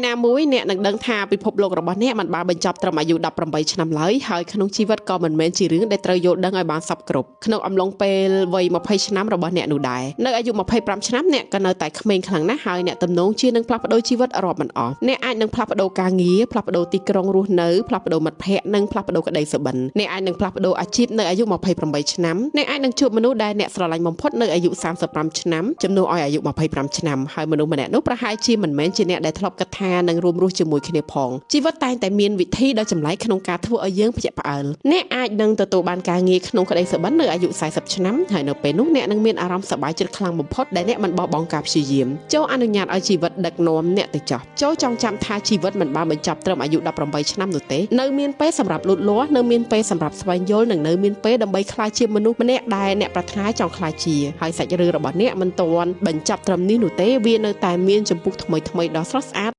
ណាមួយអ្នកនឹងដឹងថាពិភពលោករបស់អ្នកមិនបានបញ្ចប់ត្រឹមអាយុ18ឆ្នាំឡើយហើយក្នុងជីវិតក៏មិនមែនជារឿងដែលត្រូវយល់ដឹងឲ្យបានសព្វគ្រប់ក្នុងអំឡុងពេលវ័យ20ឆ្នាំរបស់អ្នកនោះដែរនៅអាយុ25ឆ្នាំអ្នកក៏នៅតែក្មេងខ្លាំងណាស់ហើយអ្នកទំនងជានឹងផ្លាស់ប្ដូរជីវិតរាប់មិនអស់អ្នកអាចនឹងផ្លាស់ប្ដូរការងារផ្លាស់ប្ដូរទីក្រុងរស់នៅផ្លាស់ប្ដូរមិត្តភ័ក្តិនិងផ្លាស់ប្ដូរក្តីសុបិនអ្នកអាចនឹងផ្លាស់ប្ដូរអាជីពនៅអាយុ28ឆ្នាំអ្នកអាចនឹងជួបមនុស្សដែលអ្នកស្រឡាញ់បំផុតនៅអាយុ35ឆ្នាំជំនួសឲ្យអាយុ25ឆ្នាំហើយមនុស្សម្នាក់នោះប្រហែលជាមិនមែនជាអ្នកដែលធ្លាប់គិតថានឹងរួមរស់ជាមួយគ្នាផងជីវិតតែងតែមានវិធីដ៏ចម្លែកក្នុងការធ្វើឲ្យយើងភ្ញាក់ផ្អើលអ្នកអាចនឹងទទួលបានការងារក្នុងក្តីសុបិននៅអាយុ40ឆ្នាំហើយនៅពេលនោះអ្នកនឹងមានអារម្មណ៍សប្បាយចិត្តខ្លាំងបំផុតដែលអ្នកមិនបោះបង់ការព្យាយាមចូលអនុញ្ញាតឲ្យជីវិតដឹកនាំអ្នកទៅចោះចូលចងចាំថាជីវិតមិនបានបញ្ចប់ត្រឹមអាយុ18ឆ្នាំនោះទេនៅមានពេលសម្រាប់លូតលាស់នៅមានពេលសម្រាប់ស្វែងយល់និងនៅមានពេលដើម្បីក្លាយជាមនុស្សម្នាក់ដែលអ្នកប្រាថ្នាចង់ក្លាយជាហើយសាច់រឿងរបស់អ្នកមិនទាន់បញ្ចប់ត្រឹមនេះនោះទេវានៅតែមានចម្ពោះថ្មីៗដ៏ស្រស់ស្អាត